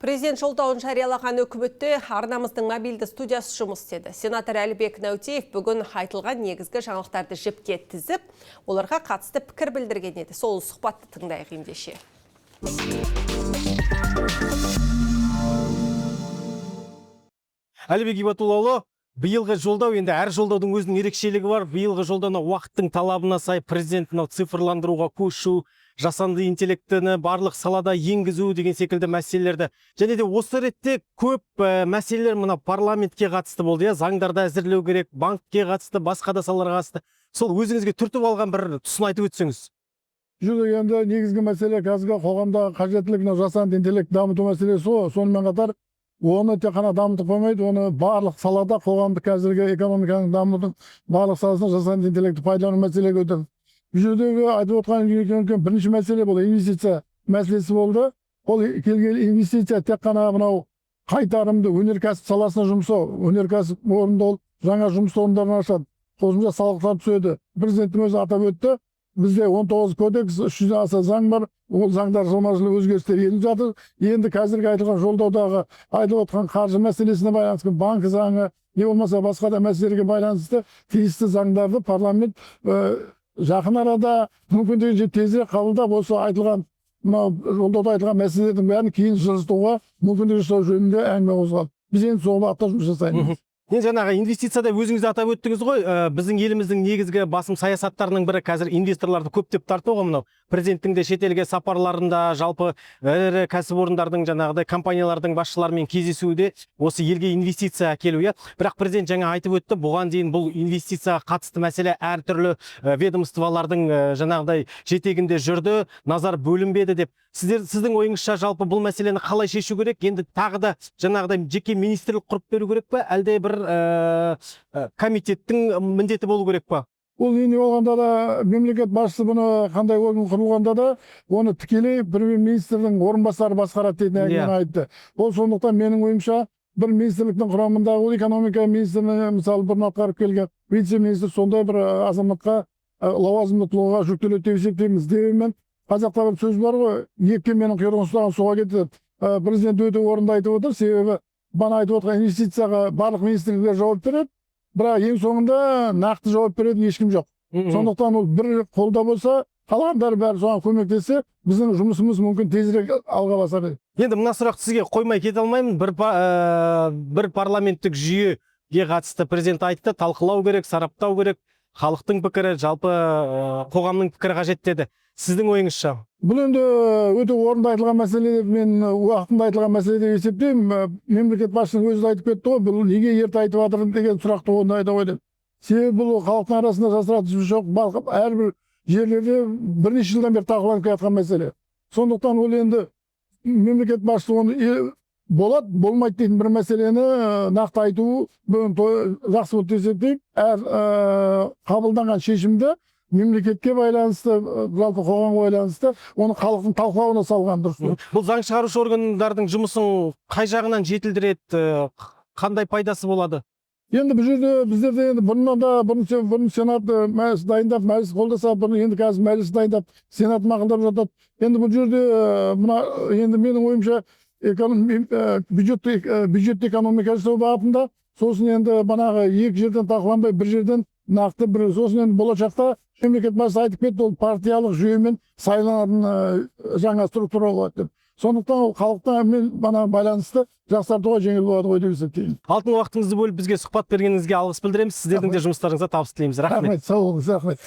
Президент жолдауын жариялаған үкіметте арнамыздың мобильді студиясы жұмыс істеді. Сенатор Әлібек Нәутиев бүгін айтылған негізгі жаңалықтарды жіпке тізіп, оларға қатысты пікір білдірген еді. Сол сұхбатты тыңдайық ендеше. Әлібек Ибатуллаұлы, биылғы жолдау, енді әр жолдаудың өзінің ерекшелігі бар. Биылғы жолдауына уақыттың талабына сай президент мынау цифрландыруға көшу, жасанды интеллектіні барлық салада енгізу деген секілді мәселелерді. Және де осы ретте көп мәселелер мына парламентке қатысты болды, иә, заңдарды әзірлеу керек, банкке қатысты, басқа да салаларға қатысты. Сол өзіңізге түртіп алған бір тұсын айтып өтсеңіз. Жоқ, енді негізгі мәселе қазіргі қоғамдағы қажеттілік мынау жасанды интеллект дамыту мәселесі ғой. Сонымен қатар оны тек қана дамытып қоймайды, оны барлық салада қоғамдық қазіргі экономиканың дамудың барлық саласында жасанды интеллектті пайдалану мәселеге өтеді. Бұл жердегі айтып отқан үлкен бірінші мәселе бұл инвестиция мәселесі болды. Ол келген инвестиция тек қана мынау қайтарымды өнеркәсіп саласына жұмсау, өнеркәсіп орнында ол жаңа жұмыс орындарын ашады, қосымша салықтар түседі. Президенттің өзі атап өтті, бізде 19 кодекс, 300-ден аса заң бар. Ол заңдар жылма жыл өзгерістер еніп жатыр. Енді қазіргі айтылған жолдаудағы айтылып отқан қаржы мәселесіне байланысты, банк заңы не болмаса басқа да мәселелерге байланысты тиісті заңдарды парламент жақын арада мүмкіндігінше тезірек қабылдап, осы айтылған мынау жолдауда айтылған мәселелердің бәрін кейін жылжытуға мүмкіндік жасау жөнінде әңгіме қозғалды. Біз енді сол бағытта жұмыс жасаймыз. Енді жаңағы инвестицияда өзіңіз де атап өттіңіз ғой, біздің еліміздің негізгі басым саясаттарының бірі қазір инвесторларды көптеп тарту ғой мынау. Президенттің де шетелге сапарларында, жалпы ірі кәсіпорындардың, жаңағыдай компаниялардың басшыларымен кездесуде осы елге инвестиция әкелу, иә. Бірақ президент жаңа айтып өтті, бұған дейін бұл инвестицияға қатысты мәселе әртүрлі ведомстволардың жаңағыдай жетегінде жүрді, назар бөлінбеді деп. Сіздің ойыңызша жалпы бұл мәселені қалай шешу керек? Енді тағы да жаңағыдай жеке министрлік құрып беру керек пе, әлде бір комитеттің міндеті болу керек па? Ол не болғанда да мемлекет басшысы бұны қандай орган құрылғанда да оны тікелей премьер-министрдің орынбасары басқарады дейтін әңгімені айтты. Ол сондықтан менің ойымша бір министрліктің құрамында ол экономика министрі, мысалы, бұрын атқарып келген вице-министр, сондай бір азаматқа, лауазымды тұлғаға жүктеледі деп есептейміз. Дегенмен қазақта бір сөз бар ғой, еккен менің құйрығын ұстаған суға кетеді. Президент өте орынды айтып отыр, себебі бана айтып отқан инвестицияға барлық министрліктер жауап береді, бірақ ең соңында нақты жауап беретін ешкім жоқ. Сондықтан ол бір қолда болса, қалғандары бәрі соған көмектессе, біздің жұмысымыз мүмкін тезірек алға басар еді. Енді мына сұрақты сізге қоймай кете алмаймын. Бір парламенттік жүйеге қатысты президент айтты, талқылау керек, сараптау керек, халықтың пікірі, жалпы қоғамның пікірі қажет деді. Сіздің ойыңызша? Бұл енді өте орынды айтылған мәселе деп, мен уақытында айтылған мәселе деп есептеймін. Мемлекет басшысының өзі де айтып кетті ғой, бұл неге ерте айтып жатыр деген сұрақты орынды айта ғой деп. Себебі бұл халықтың арасында жасыратын жоқ, әрбір жерлерде бірнеше жылдан бері талқыланып келе жатқан мәселе. Сондықтан ол енді мемлекет басшысы оны болады, болмайды дейтін бір мәселені нақты айту бүгін жақсы болды деп есептеймін. Әр қабылданған шешімді мемлекетке байланысты, жалпы қоғамға байланысты, оны халықтың талқылауына салған дұрыс. Бұл заң шығарушы органдардың жұмысын қай жағынан жетілдіреді, қандай пайдасы болады? Енді бұл жерде біздерде енді бұрыннан да бұрын Сенат мәжіліс дайындап, мәжіліс қолдаса, бұрын енді қазір мәжіліс дайындап, Сенат мақұлдап жатады. Енді бұл жерде мына енді менің ойымша бюджетті экономика жасау бағытында, сосын енді банағы екі жерден талқыланбай бір жерден нақты бір, сосын енді болашақта мемлекет басшысы айтып кетті, ол партиялық жүйемен сайланатын жаңа структура болады деп. Сондықтан ол халықтан мен бана байланысты жақсартуға жеңіл болады ғой деп есептеймін. Алтын уақытыңызды бөліп бізге сұхбат бергеніңізге алғыс білдіреміз. Сіздердің де жұмыстарыңызға табыс тілейміз. Рахмет. Рахмет, сау болыңыз, рахмет.